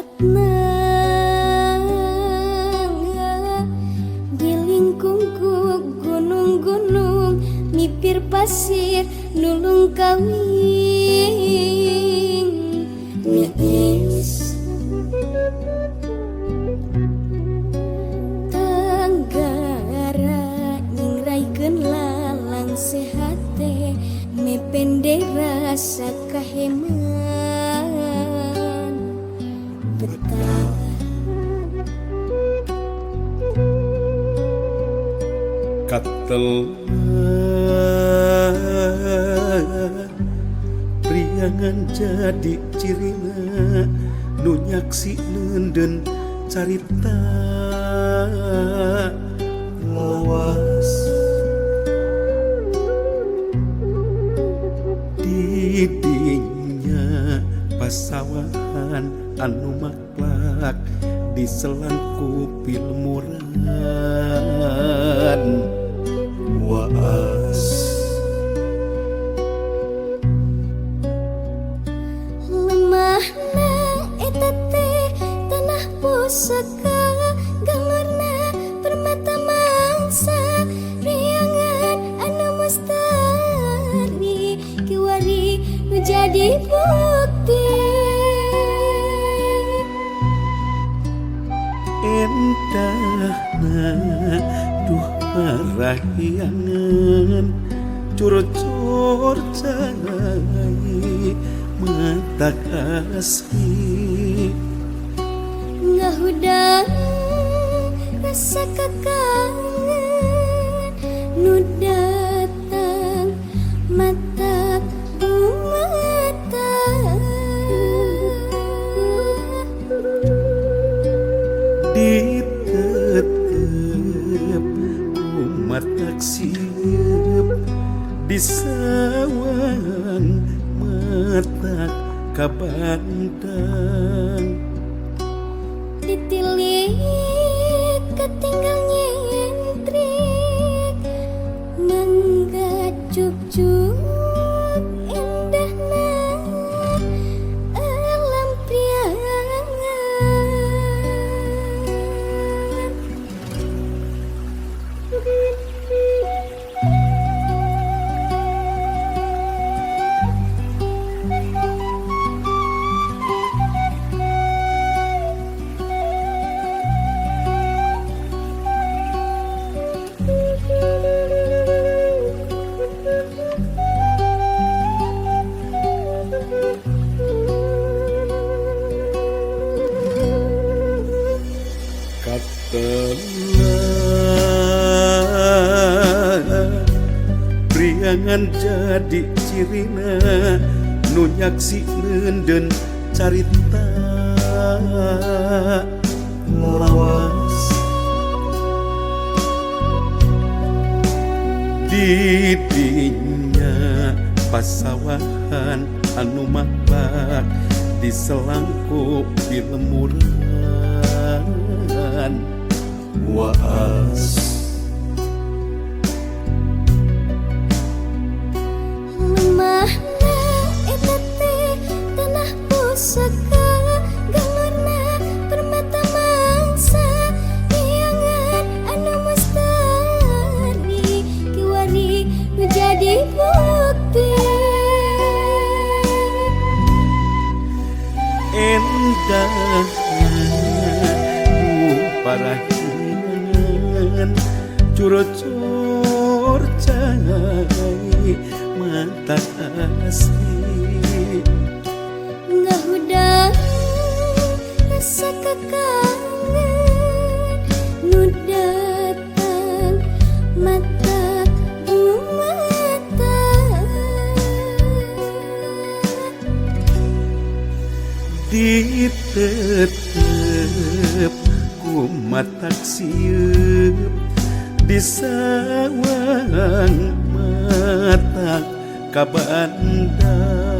Tempatna dilingkung ku gunung-gunung, mipir pasir nulung kawing niis. Tenggara nyingraikeun lalang sehate, mepende rasa kaheman betah. Katel Priangan jadi cirina, nu nyaksi neunden carita lawas. Didinya pasawahan anu maklak diselangku pilmuran waas. Lemahna eta teh tanah pusaka, galurna permata mangsa, Priangan anu mustari kiwari nu jadi bukti. Endahna duh parahyangan, curcur cai mata kasih. Ngahudang rasa kakangen nu datang mata bumata. Ditetep umat siep di sawang mata kabandang. Ditilik ketinggal nyentrik mangga cuk-cuk endahna alam Priangan. Katelah Priangan jadi cirina, nu nyaksi neunden carita lawas. Didinya pasawahan anu maklak diselangku di lemuran waas. Lemahna eta teh tanah pusaka, galurna permata mangsa, Priangan anu mustari kiwari nu jadi bukti. Endahna parahyangan, curcur cai mata asli. Ngahudang rasa kakangen nu datang mata bumata. Ditetep ku matak sieup di sawang mata kabandang.